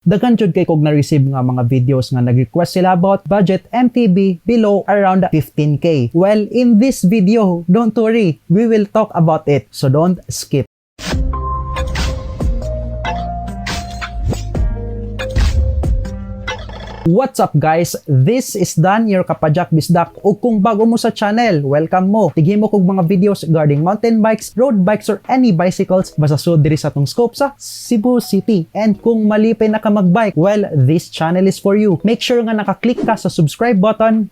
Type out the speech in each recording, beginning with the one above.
Daghan jud kay kog na-receive nga mga videos nga nag-request sila about budget MTB below around 15K. Well, in this video, don't worry, we will talk about it. So don't skip. What's up, guys? This is Dan, your Kapadyak Bisdak. O kung bago mo sa channel, welcome mo. Tigimo kog mga videos regarding mountain bikes, road bikes, or any bicycles basta sud diri sa atong scope sa Cebu City. And kung malipay na ka magbike, well, this channel is for you. Make sure nga naka-click ka sa subscribe button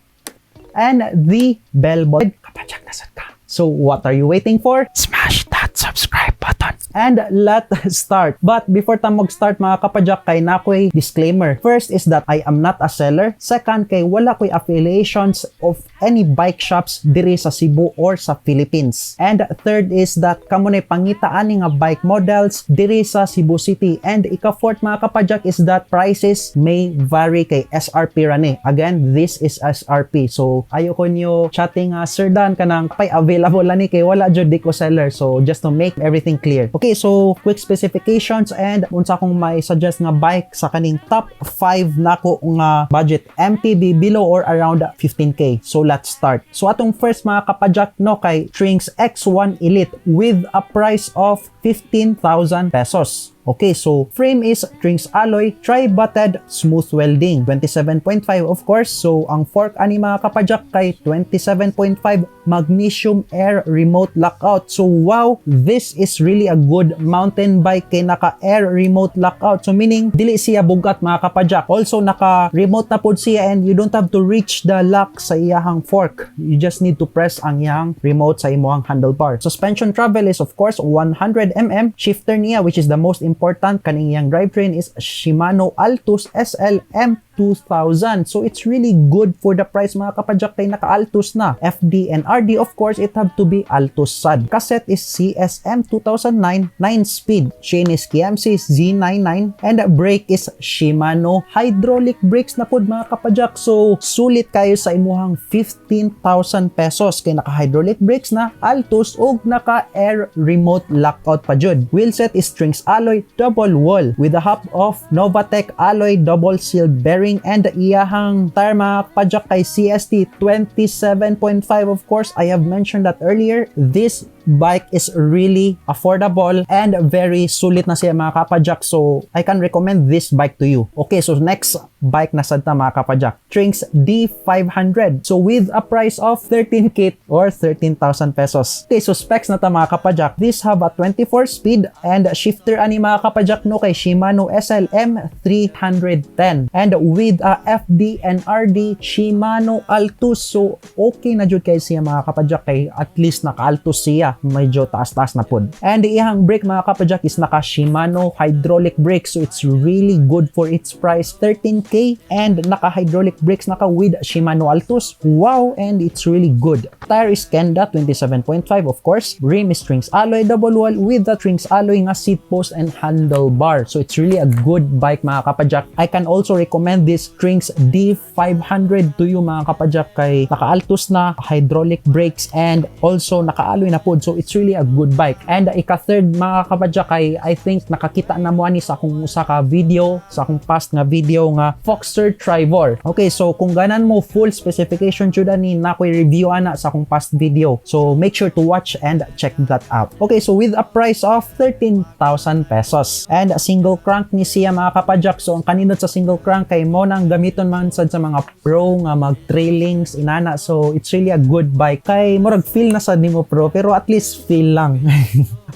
and the bell button. Kapadyak na sad ka. So what are you waiting for? Smash that subscribe button. And let's start. But before ta mag-start, mga kapadyak, kay naa ko'y disclaimer. First is that I am not a seller. Second, kay wala ko'y affiliations of any bike shops diri sa Cebu or sa Philippines. And third is that kamo na pangita ani nga bike models diri sa Cebu City. And ika-fourth, mga kapadyak, is that prices may vary kay SRP ra ni. Again, this is SRP. So ayoko niyo chatting nga, "Sir Dan, kanang pay available ani," kay wala jud, di ko seller. So just to make everything clear. Okay, so quick specifications and unsa akong may suggest nga bike sa kaning top 5 nako nga budget MTB below or around 15K. So let's start. So atong first, mga kapadyak, no, kay Trinx X1 Elite with a price of 15,000 pesos. Okay, so frame is Trinx alloy, tri-butted, smooth welding, 27.5 of course. So ang fork ani, mga kapadyak, kay 27.5, magnesium air remote lockout. So wow, this is really a good mountain bike kay naka air remote lockout. So meaning dili siya bugat, mga kapadyak. Also naka remote na pod siya and you don't have to reach the lock sa iyahang fork. You just need to press ang iyang remote sa imong handlebar. Suspension travel is of course 100 mm. Shifter niya, which is the most important kaning iyang drivetrain, is Shimano Altus SLM 2000. So it's really good for the price, mga kapadyak, kay naka Altus na. FD and RD, of course, it have to be Altus sad. Cassette is CSM 2009 9 speed. Chain is KMC Z99 and brake is Shimano hydraulic brakes na pod, mga kapadyak. So sulit kayo sa imuhang 15,000 pesos kay naka hydraulic brakes na, Altus, ug naka air remote lockout pa jud. Wheelset is Trinx alloy double wall with a hub of Novatec alloy double seal bearing and iyahang tire, mga kapadyak, kay CST 27.5. Of course, I have mentioned that earlier. This bike is really affordable and very sulit na siya, mga kapadyak. So I can recommend this bike to you. Okay, so next bike na sad ta, mga kapadyak. Trinx D500. So with a price of 13K or 13,000 pesos. Okay, so specs na ta, mga kapadyak. This have a 24 speed and shifter ani, mga kapadyak, no, kay Shimano SLM 310 and with a FD and RD Shimano Altus. So okay na jud kay siya, mga kapadyak, kay at least naka Altus siya, medyo taas-taas na pod. And iyang brake, mga kapadyak, is naka Shimano hydraulic brake, so it's really good for its price, 13K, and naka hydraulic brakes naka with Shimano Altus. Wow, and it's really good. Tire is Kenda 27.5, of course. Rim is Trinx alloy double wall with the Trinx alloy nga seat post and handlebar. So it's really a good bike, mga kapadyak. I can also recommend this Trinx D500 to you, mga kapadyak, kay naka Altus na, hydraulic brakes, and also naka-alloy na pod. So it's really a good bike. And ika-third, mga kapadyak, kay I think nakakita na mo ani sa akong usa ka video, sa akong past nga video nga Foxter Trivor. Okay, so kung ganan mo full specification jud ani, naa ko'y review ana sa akong past video. So make sure to watch and check that out. Okay, so with a price of 13,000 pesos. And a single crank ni siya, mga kapadyak. So ang kanindot sa single crank kay mo nang gamiton man sad sa mga pro nga mag trailings inana. So it's really a good bike. Kay murag feel na sad nimo pro, pero at least feel lang.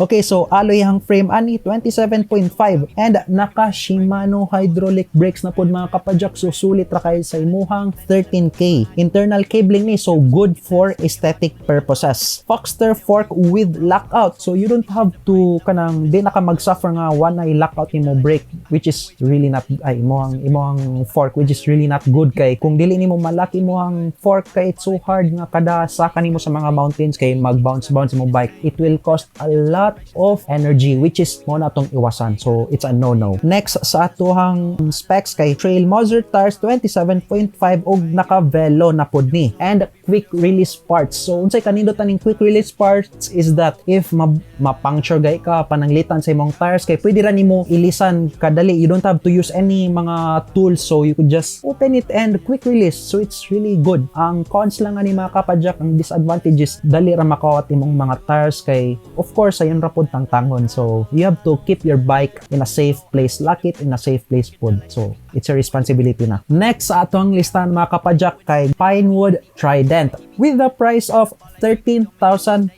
Okay, so alloy ang frame ani, 27.5, and naka Shimano hydraulic brakes na pod, mga kapadyak. So sulit ra kay sa imuhang 13K. Internal cabling ni, so good for aesthetic purposes. Foxter fork with lockout. So you don't have to kanang di na ka mag-suffer nga one na lockout nimo brake, which is really not, ay, imong fork, which is really not good, kay kung dili nimo ma-lock imong fork kay it's so hard nga kada saka nimo sa mga mountains kay mag bounce bounce imong bike. It will cost a lot of energy, which is mo na atong iwasan. So it's a no-no. Next sa atuhang specs kay Trail Moser tires 27.5 ug naka-velo na pod ni. And quick release parts. So unsay kanindot aning quick release parts is that if ma-puncture gay ka, pananglitan sa imong tires, kay pwede ra nimo ilisan kadali. You don't have to use any mga tools, so you could just open it and quick release. So it's really good. Ang cons lang ani, mga kapadyak, ang disadvantages, dali ra makawat imong mga tires kay of course sayon ra pod tangtangon. So you have to keep your bike in a safe place, lock it in a safe place pod. So it's a responsibility na. Next sa atong listahan, mga kapadyak, kay Pinewood Trident with the price of ₱13,000.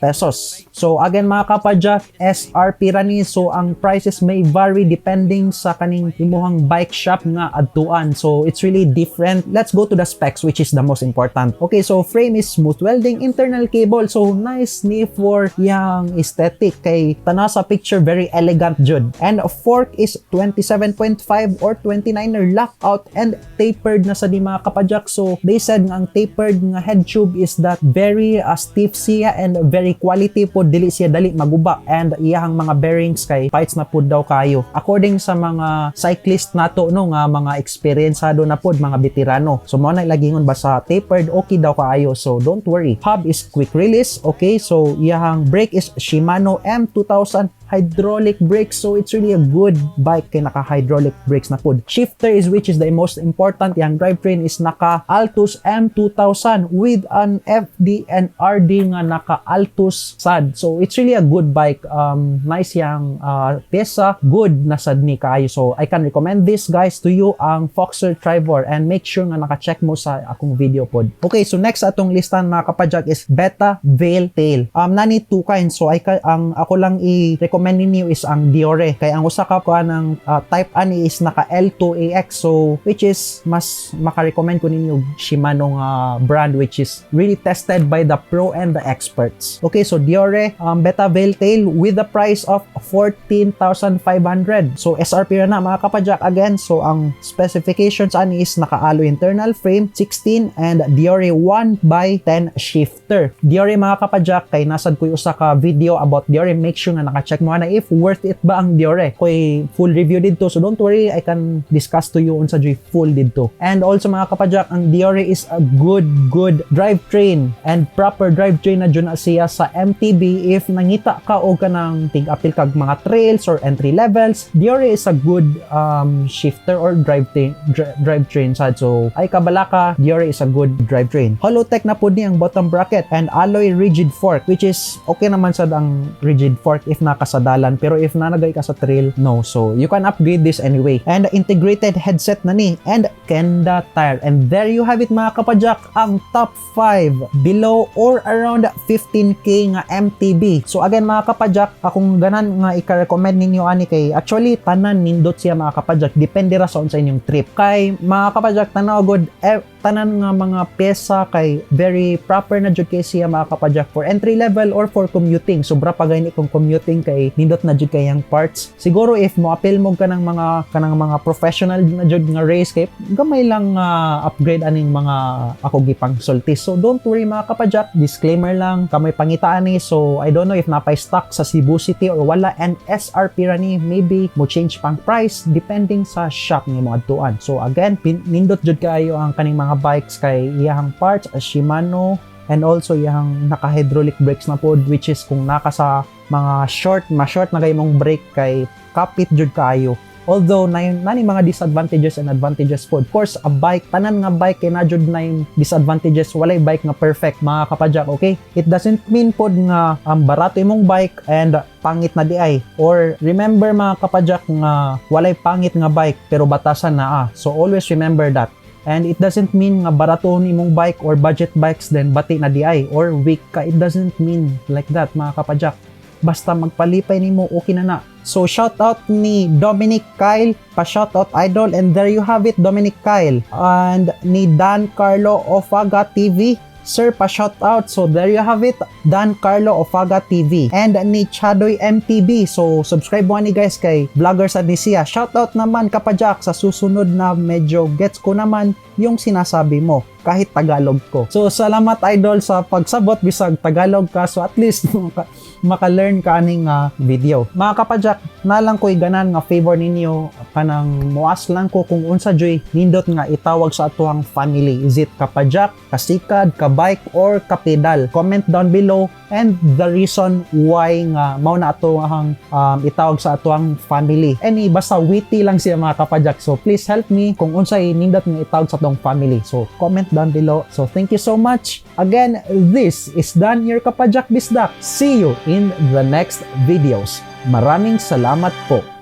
So again, mga kapadyak, SRP ra ni, so ang prices may vary depending sa kaning imuhang bike shop nga adtuan. So it's really different. Let's go to the specs, which is the most important. Okay, so frame is smooth welding, internal cable. So nice ni for yang aesthetic kay tanaw sa picture, very elegant jud. And fork is 27.5 or 29er lockout and tapered na sa di, mga kapadyak. So they said nga ang tapered nga head tube is that very stiff siya and very quality po, dili siya dali maguba, and iyahang mga bearings kay fights na pud daw kayo. According sa mga cyclist nato, no, nga mga eksperyensado na pod, mga veterano. So mo na lagingon ba sa tapered, okay daw kaayo. So don't worry. Hub is quick release. Okay, so iyahang brake is Shimano M2000 hydraulic brakes, so it's really a good bike kay naka hydraulic brakes na pod. Shifter is, which is the most important, yang drivetrain is naka Altus M2000 with an FD and RD nga naka Altus sad. So it's really a good bike. Nice yang pyesa, good na sad ni kaayo. So I can recommend this, guys, to you, ang Foxer Trivor, and make sure nga naka-check mo sa akong video pod. Okay, so next atong listan, mga kapadyak, is Beta Veil Tail. Nani two kinds, so ang ako lang i-recommend ninyo is ang Deore kay ang usa ka kuan ng type ani is naka L2AX, so which is mas maka-recommend ko ninyo Shimano nga brand, which is really tested by the pro and the experts. Okay, so Deore Beta Veil Tail with the price of 14,500. So SRP ra na, mga kapadyak, again. So ang specifications ani is naka-alloy internal frame 16 and Deore 1 by 10 shifter. Deore, mga kapadyak, kay nasad ko usa ka video about Deore. Make sure nga naka-check mo na if worth it ba ang Deore. Koy full review didto, so don't worry, I can discuss to you unsa joy full didto. And also, mga kapadyak, ang Deore is a good good drivetrain and proper drivetrain na jud na siya sa MTB. If nangita ka og kanang tig-apil kag mga trails or entry levels, Deore is a good shifter or drivetrain sad. So ay kabala ka, Deore is a good drivetrain. Hollowtech na pud ni ang bottom bracket and alloy rigid fork, which is okay naman sad ang rigid fork if nakasadalan, pero if nanagay ka sa trail, no. So you can upgrade this anyway. And integrated headset na ni and Kenda tire. And there you have it, mga kapadyak, ang top 5 below or around 15K nga MTB. So again, mga kapadyak, akong ganan nga ika-recommend ninyo ani kay actually tanan nindot siya, mga kapadyak, depende ra sa unsa inyong trip. Kay mga kapadyak, tanaw gud eh, tanan nga mga pyesa kay very proper na jud kay siya, mga kapadyak, for entry level or for commuting. Sobra pa gani kung commuting kay nindot na jud kay ang parts. Siguro if mo apil mo kanang mga professional na jud nga race, kay gamay lang upgrade aning mga ako gipang sulti. So don't worry, mga kapadyak, disclaimer lang, kamoy pangitaan ni, so I don't know if napay stock sa Cebu City or wala, and SRP ra ni, maybe mo change pang price depending sa shop nga mo adtuan. So again, nindot jud kaayo ang kaning mga bikes kay iyahang parts as Shimano and also iyahang naka-hydraulic brakes na pod, which is kung naka sa mga short, ma-short na kay mong brake kay kapit jud kaayo. Although na nani mga disadvantages and advantages po. Of course, a bike, tanan nga bike kay na jud na yung disadvantages, walay bike nga perfect, mga kapadyak, okay? It doesn't mean pod nga barato imong bike and pangit na di ay. Or remember, mga kapadyak, nga walay pangit nga bike pero batasan na ah. So always remember that. And it doesn't mean nga baraton imong bike or budget bikes then bati na di ay or weak ka. It doesn't mean like that, mga kapadyak. Basta magpalipay nimo, okay na na. So shout out ni Dominic Kyle, pa shout out, idol, and there you have it, Dominic Kyle. And ni Dan Carlo Ofaga TV, "Sir, pa shout out." So there you have it, Dan Carlo Ofaga TV. And ni Chadoy MTB. So subscribe mo ni guys kay vlogger sa ni siya. "Shout out naman, kapadyak, sa susunod na medyo gets ko naman yung sinasabi mo." kahit Tagalog ko. So salamat, idol, sa pagsabot bisag Tagalog ka, so at least maka-learn ka aning video. Mga kapadyak, nalang ko'y ganan nga favor ninyo, kanang mo-ask lang ko kung unsa juy nindot nga itawag sa atuang family. Is it kapadyak, kasikad, kabike, or kapedal? Comment down below and the reason why nga mao na ato ang itawag sa atuang family. Any basta witty lang siya, mga kapadyak. So please help me kung unsay nindot nga itawag sa atong family. So comment down below. So thank you so much. Again, this is Dan, your Kapadyak Bisdak. See you in the next videos. Maraming salamat po.